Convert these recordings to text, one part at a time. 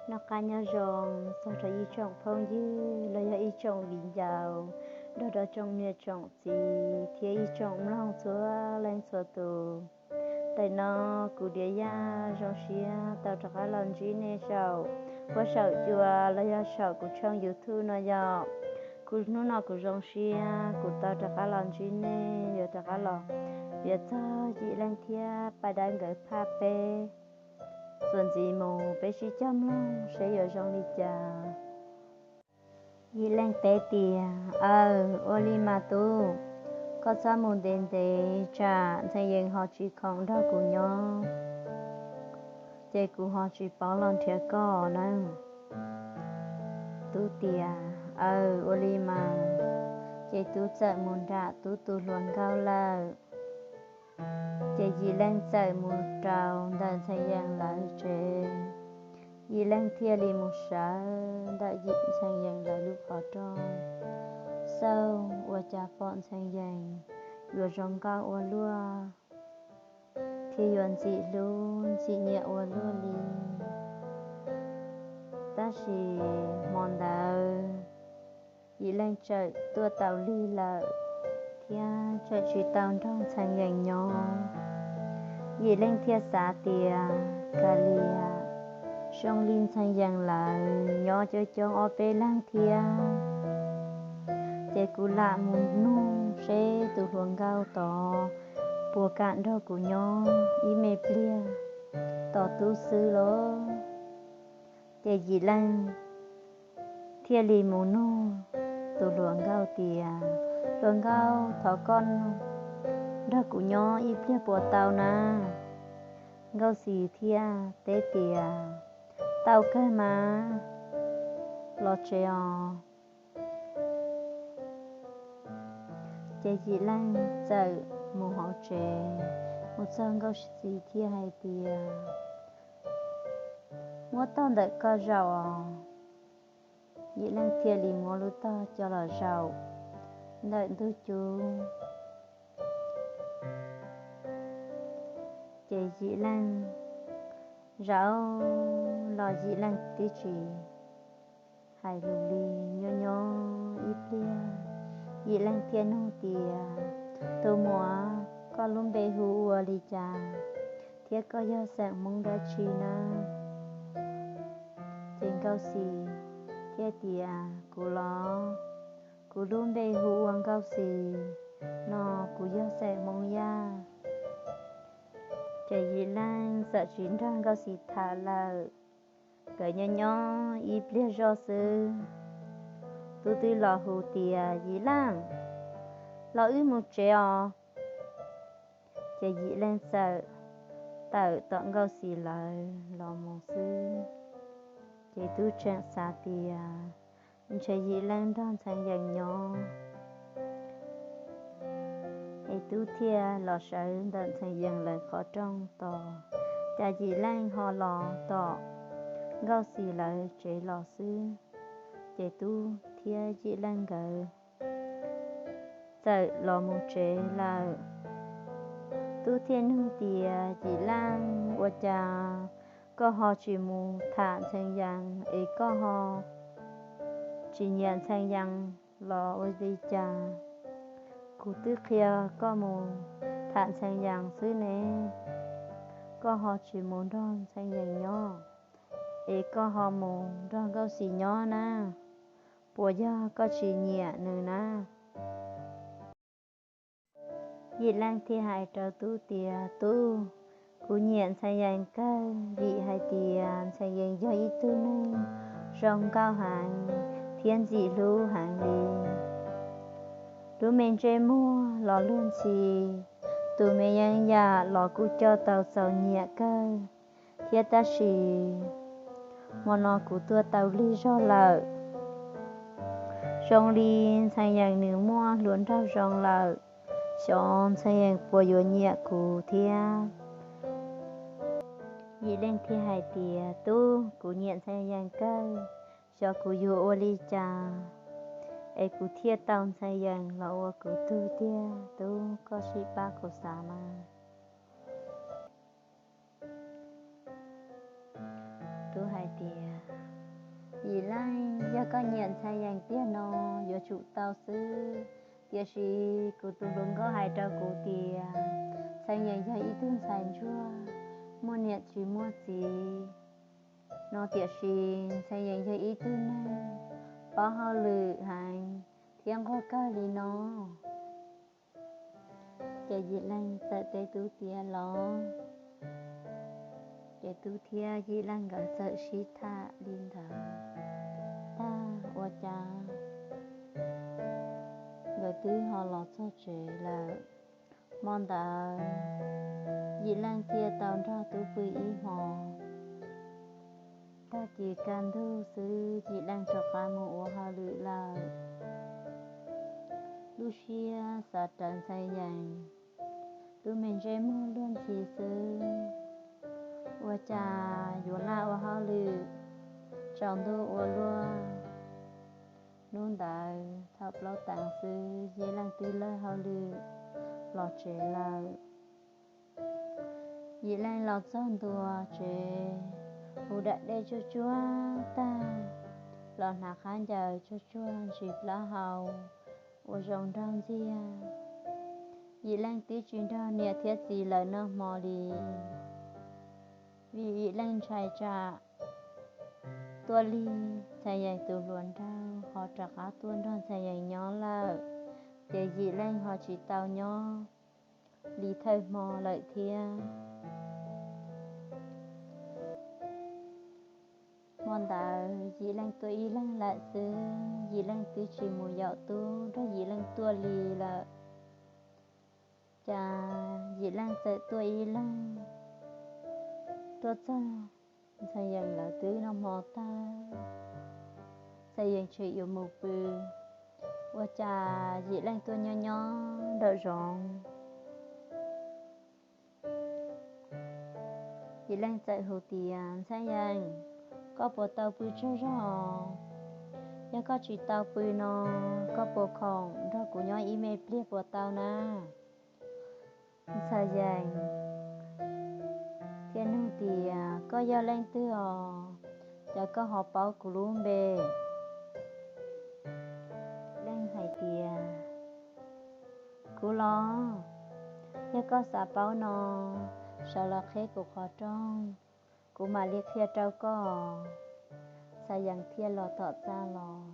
Noj qab nyob zoo txog rau ib tsoom phooj ywg los yog ib tsoom viv ncaus, nrog rau tsoom niam tsoom txiv thiab ib tsoom mloog txhua leej txhua tus. Ntawm no kuv Diav Yaj zoo siab tau rov qab los ntsib nej saum huab saum cua los yog saum kuv tshooj YouTube no yom. Kuv hnub no kuv zoo siab kuv tau rov qab los ntsib nej, yuav rov qab los piav txog Yim Leej thiab Paj Dawb nkawd phaj peb. Txuas ntxiv mus peb sib cog mloog seb yuav zoo li cas. Yim Leej teb tias, Aw, ua li mas tub, koj txhob mus ntev ntev tsam Ntxhee Yees ho tsis khoom nrog kuv nyob, ces kuv ho tsis paub los nrhiav koj nawb. Tub tias, Aw, ua li mas. Ces tub txawm mus nram tub tus hluas nkauj lawm. Ces Yim Leej txawm mus rau ntawm Ntxhee Yees lawv tsev. Yim Leej thiaj li mus sawv ntawm Yim Ntxhee Yees lawv lub qhov rooj, xauj ua cas pom Ntxhee Yees yuav zoo nkauj ua luaj thiab yuav ntxim hlub ntxim nyiam ua luaj li. Tab sis hmo ntawd Yim Leej txawm tuaj tau lig lawm thiab txawm tsis tau nrog Ntxhee Yees nyob. Yim Leej thiaj xav tias, Kav liam, zoo li Ntxhee Yees lawv nyob coob coob ob peb leeg thiab, ces kuv lam mus nug seb tus hluas nkauj tod puas kam nrog kuv nyob ib me pliag tos tub xwb lauj. Ces Yim Leej thiaj li mus nug tus hluas nkauj tias, Hluas nkauj, thov koj nrog kuv nyob ib pliag puas tau na? Nkauj Xis thiaj teb tias, Tau kawg mas, los tsev os. Ces Yim Leej txawm mus hauv tsev, mus txog Nkauj Xis thiaj hais tias, Muab tog ntawm koj zaum os. Yim Leej thiaj li muab lub tog coj los zaum ntawm ntug cub. Ces Yim Leej zaum los Yim Leej twb tsis hais lus li. Nyob nyob ib pliag, Yim Leej thiaj nug tias, Tus muam, koj lub npe hu ua li cas, thiab koj yog xeem Hmoob dab tsi na? Ces Nkauj Xis thiaj tias, Kuv los, kuv lub npe hu ua Nkauj Xis no, kuv yog xeem Hmoob Yaj. Ces Yim Leej txawm tsis nrog Nkauj Xis tham lawm, nkawd nyob nyob ib pliag zoj xwb, tub twb los hu tias, Yim Leej, los wb mus tsev os. Ces Yim Leej txawm tawm tom Nkauj Xis lawv los mus xwb. Ces tub tseem xav tias ntshe Yim Leej nrog Ntxhee Yees nyob, es tub thiaj los sawv ntawm Ntxhee Yees lawv qhov rooj tos, cas Yim Leej ho los tom Nkauj Xis lawv tsev los xwb. Ces tub thiab Yim Leej nkawd txawm los mus tsev lawm. Tub thiaj nug tias, Yim Leej, ua cas koj ho tsis mus tham Ntxhee Yees es koj ho tsis nyiam Ntxhee Yees los ua li cas? Kuv twb qhia koj mus tham Ntxhee Yees xwb ne, koj ho tsis mus nrog Ntxhee Yees nyob, es koj ho mus nrog Nkauj Xis nyob na, puas yog koj tsis nyiam nws na? Yim Leej thiaj hais rau tub tias, Tub, kuv nyiam Ntxhee Yees kawg vim hais tias Ntxhee Yees yog ib tug neeg zoo nkauj heev thiab ntxim hlub heev li. Lub me ntsej muag los luag ntxhi, tus me yeeb yam los kuj coj tau txaus nyiam kawg thiab. Tab sis hmo no kuv tuaj tau lig zog lawm, zoo li Ntxhee Yees nws muaj hluas nraug zoo lawm, xyov Ntxhee Yees puas yuav nyiam kuv thiab. Yim Leej thiaj hais tias, Tub, kuv nyiam Ntxhee Yees kawg, xyov kuv yuav ua li cas es kuv thiaj tau Ntxhee Yees los ua kuv tug tiag, tub, koj sim pab kuv xav mas. Tub hais tias, Yim Leej, yog koj nyiam Ntxhee Yees tiag no, yuav tsum tau xwb. Tiam sis kuv tus hluas nkauj hais rau kuv tias Ntxhee Yees yog ib tug ntxhais ntsuag, muaj niam tsis muaj txiv no, tiam sis Ntxhee Yees yog ib tug neeg paub hauj lwm heev thiab nquag kawg li no. Ces Yim Leej txawm teb Tub tias los. Ces Tub thiab Yim Leej nkawd txawm sib tham li ntawd tag ua cas nkawd twb ho los txog tsev lawm. Hmo ntawd Yim Leej thiaj tau nrog Tub pw ib hmo. Tag kis kaj ntug xwb Yim Leej rov qab mus ua hauj lwm lawm. Lub siab xav rawv Ntxhee Yees, Tub me ntsej muag luag ntxhi xwb, ua cas yuav laj ua hauj lwm tsaus ntuj ua luaj. Hnub ntawd thaum plaub teev xwb Yim Leej twb lawb hauj lwm los tsev lawm. Yim Leej los txog ntua tsev, hu dam dej tsuag tsuag tag, los hnav khaub ncaws tsuag tsuag ntsis plaub hau ua zoo nraug ntxiag. Yim Leej twb tsis nrog niam thiab txiv lawv noj hmo li, vim Yim Leej ntshai tsam tuaj lig Ntxhee Yees tus hluas nraug ho rov qab tuaj nrog Ntxhee Yees nyob lawm, ces Yim Leej ho tsis tau nyob li thawj hmo lawm thiab. Hmo ntawd Yim Leej tuaj ib leeg lawm xwb, Yim Leej twb tsis mus yaum Tub nrog Yim Leej tuaj li lawm. Cas Yim Leej txawm tuaj ib leeg, tuaj txog Ntxhee Yees lawv twb noj hmo tag, Ntxhee Yees tseem yuav mus pw, ua cas Yim Leej tuaj nyob nyob nraum zoov. Yim Leej txawm hu tias, Ntxhee Yees, koj puas tau pw tsaug zog? Yog koj tsis tau pw no, koj puas khoom nrog kuv nyob ib me pliag puas tau na? Ntxhee Yees thiaj nug tias, Koj yog leej twg os? Cas koj ho paub kuv lub npe? Leej hais tias, Kuv los, yog koj xav paub no, sawv los qhib kuv qhov rooj, kuv mam li qhia rau koj. Ntxhee Yees thiaj los tom txaj los,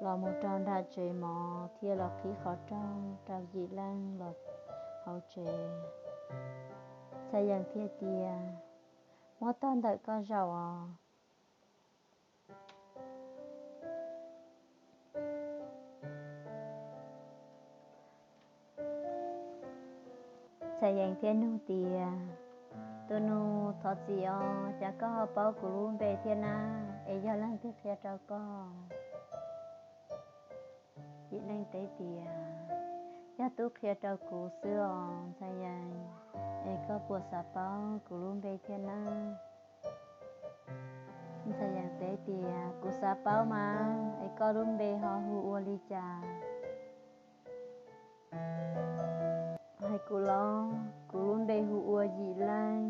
los mus rau nram tsev mov thiaj los qhib qhov rooj rau Yim Leej los hauv tsev. Ntxhee Yees thiaj tias, Muab tog ntawm koj zaum os. Ntxhee Yees thiaj nug tias, Tus nus, thov txim os, cas koj ho paub kuv lub npe thiab na? Es yog leej twg qhia rau koj? Yim Leej teb tias, Yog Tub qhia rau kuv xwb os Ntxhee Yees, es koj puas xav paub kuv lub npe thiab na? Ntxhee Yees teb tias, Kuv xav paub mas, es koj lub npe ho hu ua li cas? Hais kuv los, kuv lub npe hu ua Yim Leej.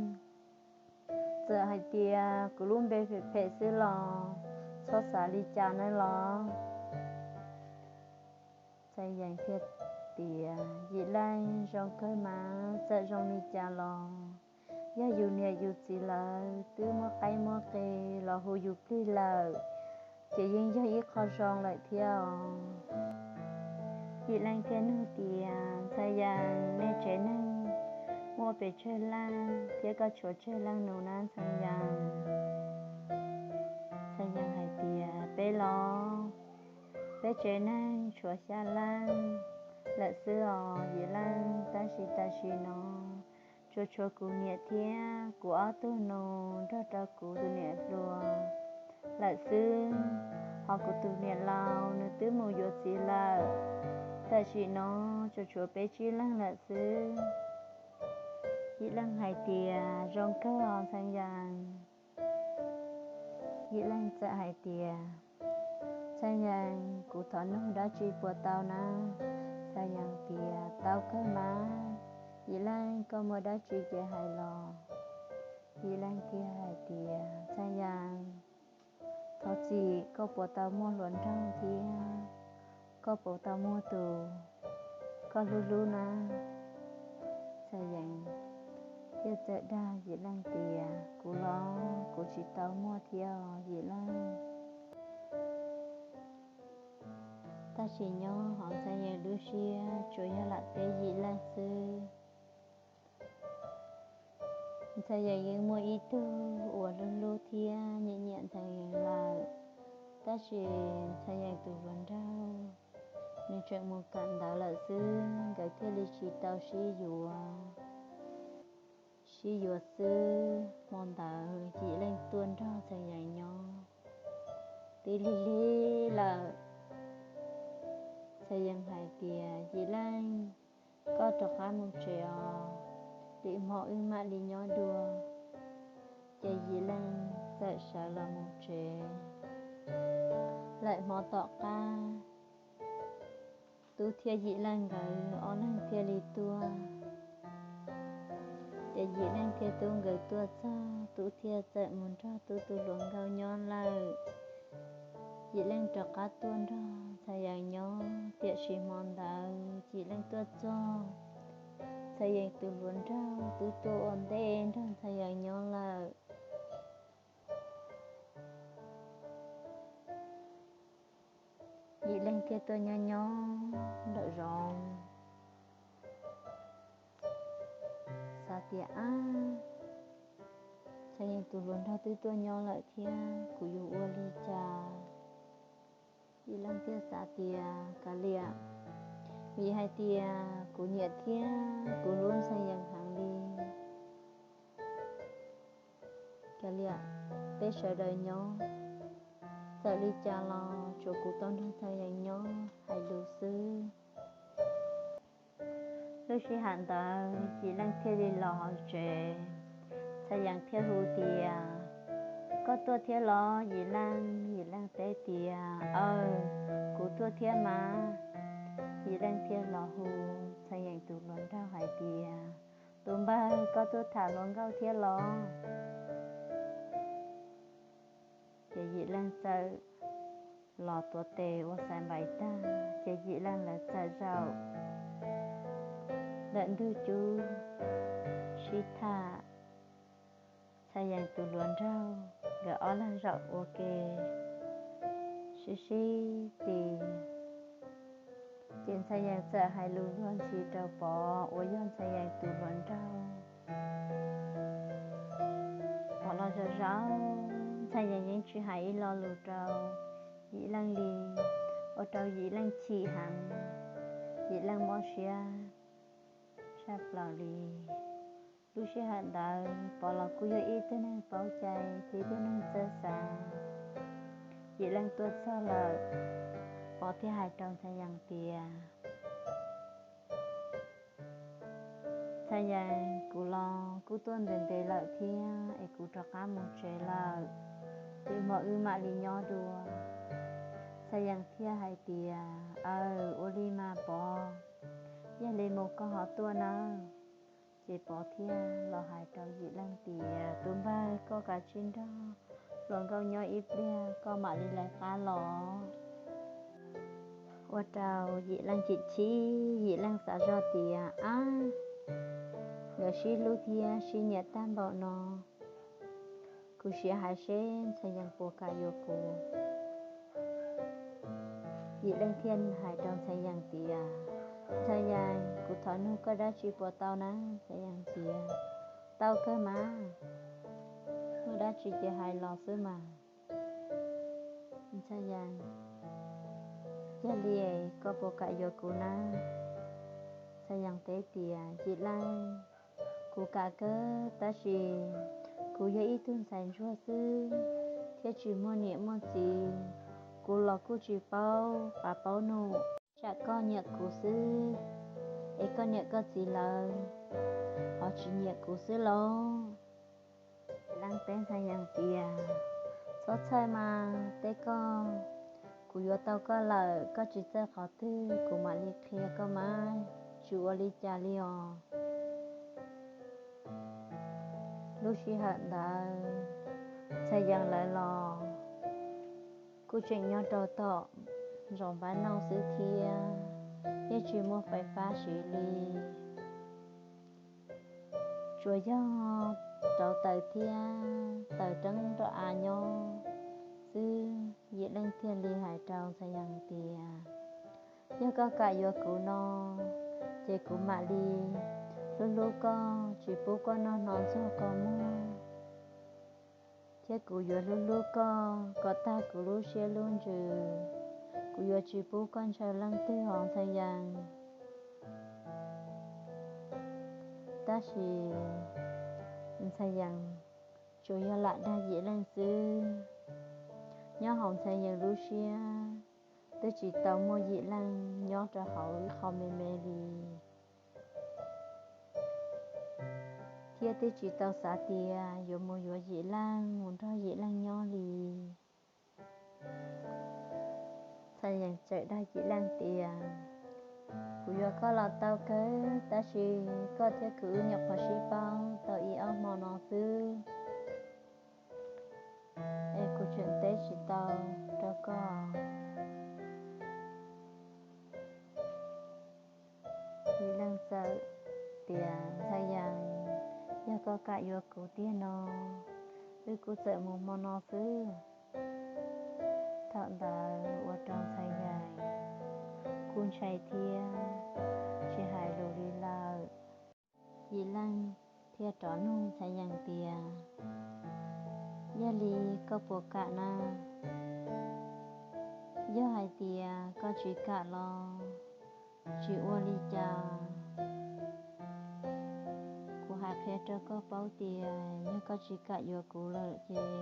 Txawm hais tias kuv lub npe phem phem xwb los txhob xav li cas nawb los. Ntxhee Yees thiaj tias, Yim Leej, zoo kawg mas, txawm zoo li cas los yog yus niam yus txiv lawv twb muab qaib muab qe los hu yus plig lawm, ces yeej yog ib qho zoo lawm thiab os. Yim Leej thiaj nug tias, Ntxhee Yees, nej tsev neeg muaj pes tsawg leej thiab koj tshuav tsawg leej nus na Ntxhee Yees? Ntxhee Yees hais tias, Peb los, peb tsev neeg tshuav xya leej lawm xwb os Yim Leej, tab sis tam sim no tsuas tshuav kuv niam thiab kuv ob tug nus nrog rau kuv tus niam hluas lawm xwb, ho kuv tus niam laus nws twb mus yuav txiv lawm. Tam sim no tsuas tshuav peb tsib leeg lawm xwb. Yim Leej hais tias, Zoo kawg os Ntxhee Yees. Yim Leej txawm hais tias, Ntxhee Yees, kuv thov nug dab tsi puas tau na? Ntxhee Yees tias, Tau kawg mas, Yim Leej, koj muaj dab tsi ces hais los. Yim Leej thiaj hais tias, Ntxhee Yees, thov Txim, koj puas tau muaj hluas nraug thiab? Koj puas tau muaj tus koj hlub hlub na? Ntxhais Yees thiaj txawm dag Yim Leej tias, Kuv los kuv tsis tau muaj thiab os Yim Leej. Tab sis nyob hauv Ntxhais Yees lub siab tsuas yog lam teb Yim Leej xwb. Ntxhais Yees yeej muaj ib tug uas hlub hlub thiab nyiam nyiam Ntxhais Yees lawm, tab sis Ntxhais Yees tus hluas nraug nws tseem mus kawm ntawv lawm xwb, nkawd thiaj li tsis tau sib yuav. Sib yuav xwb, hmo ntawd Yim Leej tuaj nrog Ntxhais Yees nyob. Twb lig lig lawm, Ntxhais Yees hais tias, Yim Leej, koj rov qab mus tsev os, lwm hmo wb mam li nyob dua. Ces Yim Leej txawm sawv los mus tsev. Lawm hmo tom qab, Tub thiab Yim Leej nkawd ob leeg thiaj li tuaj. Ces Yim Leej thiab Tub nkawd tuaj txog, Tub thiaj txawm mus nrog Tub tus hluas nkauj nyob lawm. Yim Leej rov qab tuaj nrog Ntxhais Yees nyob, tiam sis hmo ntawd Yim Leej tuaj txog, Ntxhais Yees tus hluas nraug twb tuaj ua ntej nrog Ntxhais Yees nyob lawm. Yim Leej thiaj tuaj nyob nyob nraum zoov, xav tias, Ab, Ntxhais Yees tus hluas nraug twb tuaj nyob lawm thiab, kuv yuav ua li cas? Yim Leej thiaj xav tias, Kav liam, vim hais tias kuv nyiam thiab kuv hlub Ntxhais Yees heev li. Kav liam, peb sawv daws nyob, txawm li cas los tsuas kuv tau nrog Ntxhais Yees nyob hais lus xwb. Lub sij hawm ntawd Yim Leej thiaj li los hauv tsev. Ntxhais Yees thiaj hu tias, Koj tuaj thiab los Yim Leej? Yim Leej teb tias, Aw, kuv tuaj thiab mas. Yim Leej thiaj los hu Ntxhais Yees tus hluas nraug hais tias, Tus npawg, koj tuaj tham hluas nkauj thiab los? Ces Yim Leej txawm los tuav tes ua xaiv npais tag, ces Yim Leej lawv txawm zaum ntawm ntug cub sib tham. Ntxhais Yees tus hluas nraug, nkawd ob leeg zaum ua ke sib sib tis. Ces Ntxhais Yees txawm hais lus luag ntxhi rau Pov uas yog Ntxhais Yees tus hluas nraug. Pov los zaum zaum, Ntxhais Yees yeej tsis hais ib lo lus rau Yim Leej li, ua rau Yim Leej chim heev, Yim Leej mob siab tshaj plaws li. Lub sij hawm ntawd Pov los kuj yog ib tug neeg paub cai thiab ib tug neeg txawj xav. Yim Leej tuaj txog lawm, Pov thiaj hais rau Ntxhais Yees tias, Ntxhais Yees, kuv los kuj tuaj ntev ntev lawm thiab es kuv rov qab mus tsev lawm, lwm hmo wb mam li nyob dua. Ntxhais Yees thiaj hais tias, Aw, ua li mas Pov, yog li mus koj ho tuaj nawb. Ces Pov thiaj los hais rau Yim Leej tias, Tus npawg, koj kav tsij nrog hluas nkauj nyob ib pliag koj mam li lawv qab los. Ua rau Yim Leej chim chim, Yim Leej xav zoj tias, Ab, nkawd sib hlub thiab sib nyiam tag npaum no, kuv sim hais seb Ntxhais Yees puas kam yuav kuv. Yim Leej thiaj hais rau Ntxhais Yees tias, Ntxhais Yees, kuv thov nug koj dab tsi puas tau na? Ntxhais Yees tias, Tau kawg mas, muaj dab tsi ces hais los xwb mas. Ntxhais Yees, yog li koj puas kam yuav kuv na? Ntxhais Yees teb tias, Yim Leej, kuv kam kawg tab sis kuv yog ib tug ntxhais ntsuag xwb thiab tsis muaj niam muaj txiv, kuv los kuj tsis paub qab paub num. Tsam koj nyiam kuv xwb, es koj niam koj txiv lawv ho tsis nyiam kuv xwb lauj? Yim Leej teb Ntxhais Yees tias, Txhob txhawj mas, teb koj, kuv yuav tau koj lawm, koj tsis txawj qhov twg kuv mam li qhia koj mas, tsis ua li cas li os. Lub sij hawm ntawd Ntxhais Yees lawv los kuj tseem nyob rau tom zos Npab Nauj xwb thiab, yeej tsis muaj fais fab siv li. Tsuas yog rauv taws thiab taws reeb rau av nyob xwb. Yim Leej thiaj li hais rau Ntxhais Yees tias, yog koj kam yuav kuv no, ces kuv mam li hlub hlub koj, tsis pub koj noj hno ntxuag koj muag, thiab kuv yuav hlub hlub koj kom tag kuv lub siab lub ntsws. Kuv yuav tsis pub koj ntshaw leej twg os Ntxhais Yees. Tab sis Ntxhais Yees tsuas yog lam dag Yim Leej xwb. Nyob hauv Ntxhais Yees lub siab twb tsis tau muaj Yim Leej nyob rau hauv ib qho me me li, thiab twb tsis tau xav tias yuav mus yuav Yim Leej mus nrog Yim Leej nyob li. Ntxhais Yees txawm dag Yim Leej tias, kuv yuav koj los tau kawg, tab sis koj thiab kuv wb nyuam qhuav sib paub tau ib ob hmo no xwb, es kuv tseem teb tsis tau rau koj. Yim Leej txawm tias, Ntxhais Yees, yog koj kam yuav kuv tiag no, wb kuj txawm mus hmo no xwb. Thaum ntawd ua rau Ntxhais Yees kuj ntshai thiab tsis hais lus li lawm. Yim Leej thiaj rov nug Ntxhais Yees tias, yog li koj puas kam na? Yog hais tias koj tsis kam los tsis ua li cas. Kuv hais qhia rau koj paub tias yog koj tsis kam yuav kuv lawm ces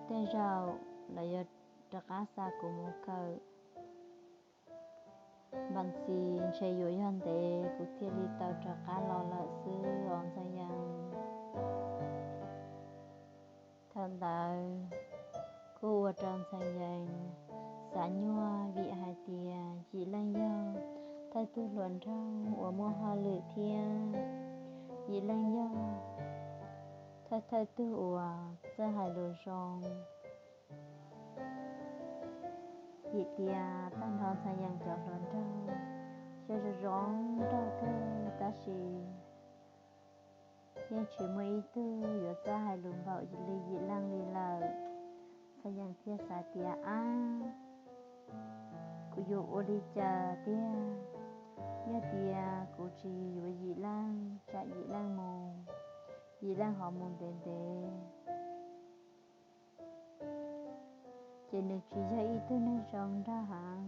tej zaum lawv yuav rov qab xa kuv mus kawm. Npam txis ntshe yuav yog ntev kuv thiaj li tau rov qab los lawm xwb os Ntxhais Yees. Thaum ntawd kuj ua rau Ntxhais Yees xav nyuaj vim hais tias Yim Leej yog thawj tug hluas nraug uas muaj hauj lwm thiab Yim Leej yog thawj thawj tug uas txawj hais lus zoo. Vim tias tag nrho Ntxhais Yees cov hluas nraug xyov zoo zoo nraug kawg tab sis yeej tsis muaj ib tug yuav txawj hais lus npaum li Yim Leej li lawm. Ntxhais Yees thiaj xav tias, ab, kuv yuav ua li cas tiag? Yog tias kuv tsis yuav Yim Leej, tsam Yim Leej mus, Yim Leej ho mus ntev ntev, ces nws tsis yog ib tug neeg zoo nraug heev,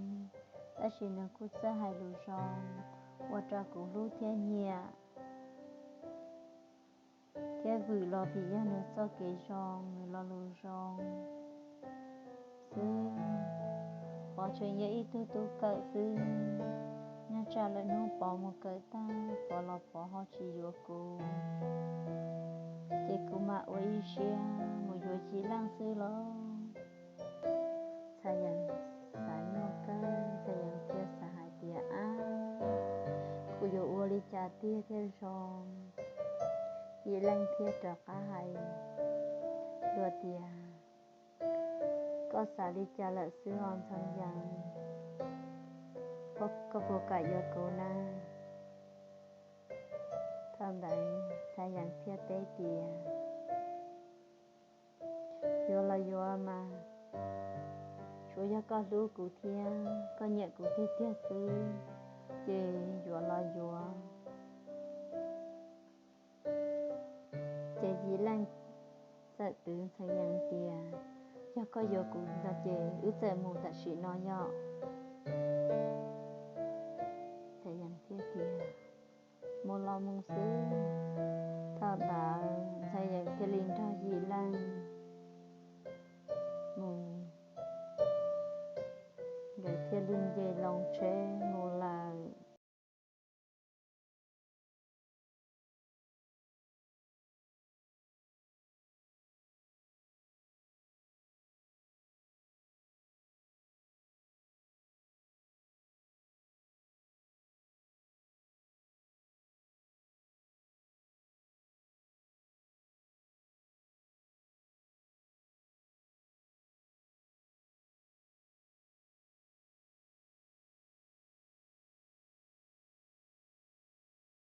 tab sis nws kuj txawj hais lus zoo, ua rau kuv hlub thiab nyiam thiab vwm los vim yog nws txoj kev zoo, nws lo lus zoo xwb. Pov tseem yog ib tug tub kawm xwb, nyob tsam lwm hnub Pov mus kawm tag Pov los Pov ho tsis yuav kuv, ces kuv mam ua ib siab mus yuav Yim Leej xwb los. Ntxhais Yees xav nyuaj kawg, Ntxhais Yees thiaj xav hais tias, ab, kuv yuav ua li cas tiag thiaj zoo? Yim Leej thiaj rov qab hais dua tias, koj xav li cas lawm xwb os Ntxhais Yees? Koj puas kam yuav kuv na? Thaum ntawd Ntxhais Yees thiaj teb tias, yuav los yuav mas, tsuas yog koj hlub kuv thiab koj nyiam kuv tiag tiag xwb, ces yuav los yuav. Ces Yim Leej txawm twv Ntxhais Yees tias, yog koj yuav kuv no ces wb txawm mus tam sim no yom. Ntxhais Yees thiaj tias, mus los mus xwb. Thaum ntawd